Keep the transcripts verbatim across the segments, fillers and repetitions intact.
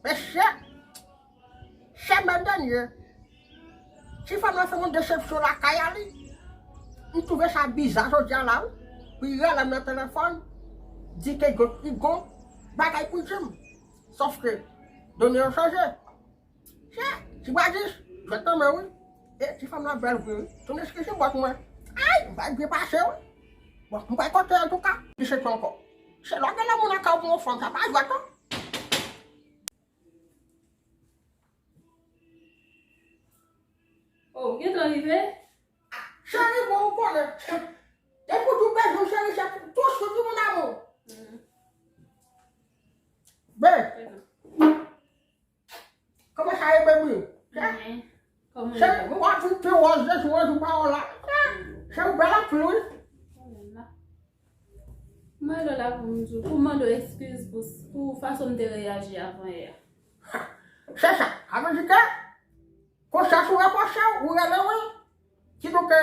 Mesye, semèn dènye, ti fanm lan fè yon desepsyon lakay a li. M twouve sa biza jodi a la, wi. Pou li rele m nan telefòn, di ke gon, li gon bagay pou l di m. Sòf ke done yo chanje. Chè, ti bradis, jwèt nan men, wi. E ti fanm lan bèl vre, wi. Tounen eskize bòt mwen. Ay, m bay byen pase, wi. Bon, m bay kote antouka. Li se ankò. Se lè w gen lanmou nan kè w pou yon fanm, sa pa jwèt, non. Oh, ou gentan rive? Cheri, bon, ou konnen. Depi w di w bezwen m, cheri, se pou tou swit, wi, mon amour. Mm. Ben, kòman sa ye, baby? Byen. Kòman w ye? Cheri, w ap vin pi wòz de jou an jou, pawòl la. Cheri, w bèl anpil, wi. Oh là là. Mwen rele w la pou m di w, pou m mande w eskiz pou, pou fason m te reyaji avan yè a. Se sa. Sa vle di ke konsyans ou repwoche w, ou rele mwen. Kidonk,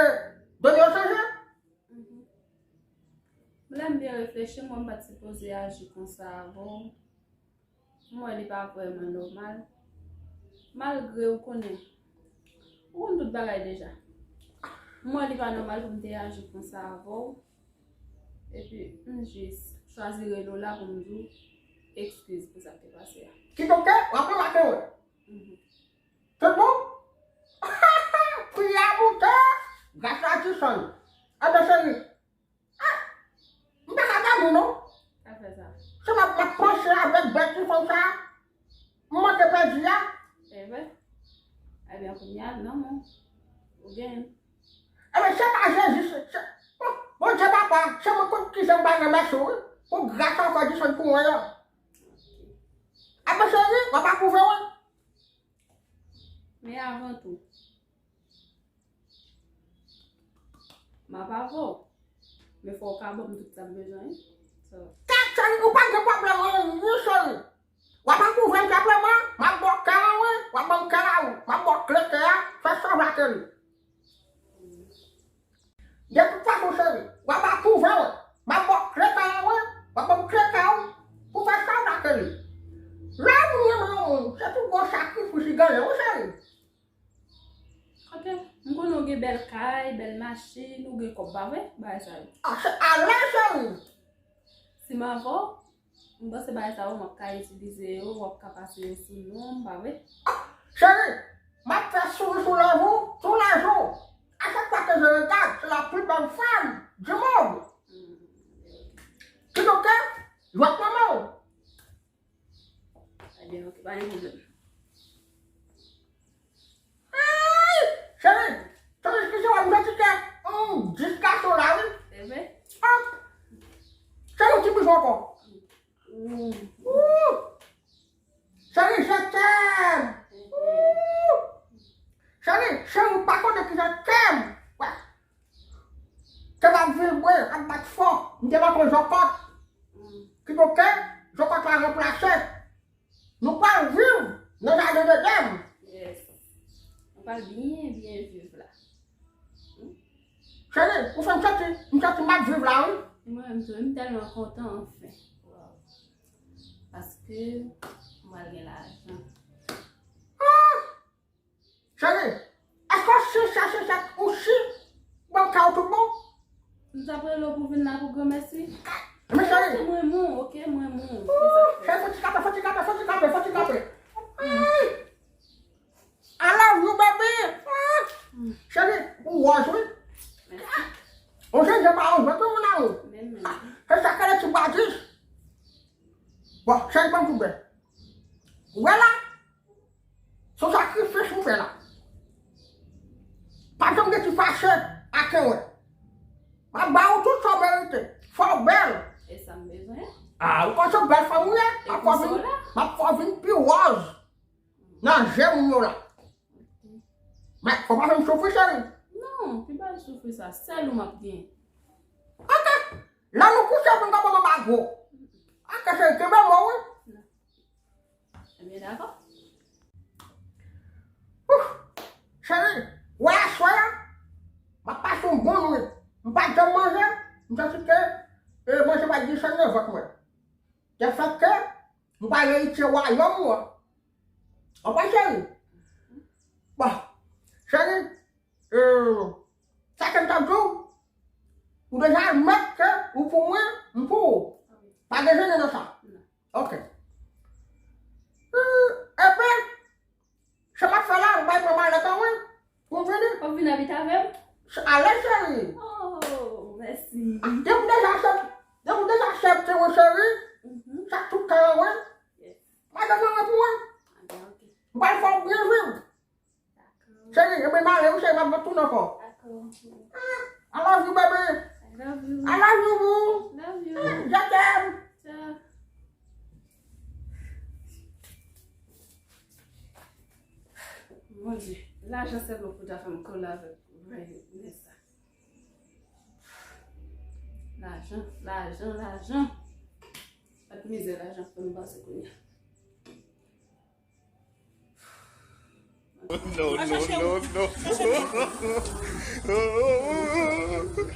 done yo chanje. Mhm. Lè m byen reflechi, m wè m pa t sipoze aji konsa avè w. M wè li pa vrèman nòmal. Malgre ou konnen, ou konn tout bagay deja. M wè li pa nòmal pou m te aji konsa avè w. Epi, m jis chwazi rele w la pou m di w eskiz pou sa k te pase a. Kidonk, w ap remake, wi. Mhm. Tout bon? Pri a moute gras a Jason. Enben, cheri, ah, m pa ka damou, non. Sa fè sa. Se m ap, m ap panse avèk bèl ti fanm sa a. M manke pèdi a. Se vre? Ebyen, kounye a, non, non. Ou genyen. Ebyen, se pa Jezi, se, se, oh, Bondye papa, se mwen konn kijan m pa remèsye w, wi, pou gras sa w fè Jason pou mwen an. Ebyen, cheri, w ap apwouve, wi. Men avan tou, m ap avè w. Men fò w ka ban m tout sa m bezwen, wi. So, kèt, cheri, ou pa gen pwoblèm, wi, wi, cheri. W ap apwouve m senpleman, m ap ba w kè a, wi. W ap ban m kè a, wi. M ap ba w kle kè a, fè sa w vle ak li. De tout fason, cheri, w ap apwouve, wi. M ap ba w kle kay la, wi. W ap ban m kle kay ou pou fè sa w vle ak li. Lè moun renmen yon moun, se tou gwo sakrifis li genyen, wi, cheri. Ok, m konnen w gen bèl kay, bèl machin, ou gen kòb, pa vre? Bagay sa yo. Ah, se alèz, cheri. Si m avè w, m panse bagay sa yo, m ap ka itilize yo, w ap ka pase yo sou non m, pa vre? Ah, cheri, m ap fè souri sou lèv ou tou lè jou. À chaque fois que je regarde, c'est la plus belle femme du monde. Hmm. Kidonk, jwèt manman w. Ebyen, ok, pa gen pwoblèm. Ay! Cheri, cheri, eskize w, m santi ke, hmm, dis gason la, wi. Se vre? Ah! Cheri, yon ti boujon ankò. Mm. Ooh! Cheri, je t'aime. Ooh! Cheri, cheri, ou pa konnen kijan kè m. Wè. Kè m ap vibre, ap bat fò. M te mete yon jokòt. Mm. Kidonk, jokòt la ranplase. Nou pral viv nan jaden Edenn. Yes. Nou pral byen, byen viv la. Hmm? Cheri, ou fè m santi, m santi m ap viv la, wi. Mwen menm tou, m tèlman kontan, anfen. Wow. Paske, m pral gen lajan. Ah! Cheri, èske w si chèche chèk ou si ban m kè w tout bon? M t ap rele w pou vin la pou granmèsi. Men cheri. Mwen moun, ok, mwen moun. Ooh, cheri, fò ti kanpe, fò ti kanpe, fò ti kanpe, fò ti kanpe. Ay! I love you, baby. Ah! Cheri, ou wòz, wi. Mèsi. Ou jenn jan pa yon jwèt, wi, mon amour. Men, men. Se sa k rele ti bradis. Bon, cheri, ban m tou bè. Ou wè la? Se yon sakrifis m fè la. Pa janm gen ti fache ak mwen. M ap ba ou tout sa w merite. Fò w bèl. E sa m bezwen. Ah, ou konn se bèl fanm ou ye. M ap fè w vin, m ap fè w vin pi wòz nan je moun yo la. Men, fò w pa fè m soufri, cheri. Non, ki bèl soufri sa. Sèl ou m ap gen. Ok. Lè nou kouche, pou m ka pran bagwo. Ok, cheri, kenbe mwen, wi. Ebyen, dakò. Ouf! Cheri, wè aswè a, m ap pase yon bon nwit. M pa t janm manje, m santi ke, e, manje pa t desann nan vant mwen. De fèt ke, m pral eritye wayòm ou an. Konprann, cheri? Bon, cheri, euh, sa ke m t ap di w, ou deja admèt ke ou pou mwen, m pou ou. Pa gen jennen nan sa. Ok. Euh, epi, sa m ap fè la, m bay mwen malèt an mwen, pou m vini. W ap vin abite avè m? Alèz, cheri. Oh, mèsi. Depi w deja aksepte, depi w deja aksepte mwen, cheri, sa tout tan an mwen. Yes. Madanm mwen, mwen pou mwen. M pral fè w byen viv. Cheri, ebyen, m ale wi, cheri, m ap tounen ankò. I love you, baby. I love you. I love you, boo. Love you. Je t'aime. Ciao. Mon Dieu, lajan sèlman pou ta fè m kole avèk Vanessa. Lajan, lajan, lajan. Ak mizè lajan fè m pase kounye a. No, no, no, no.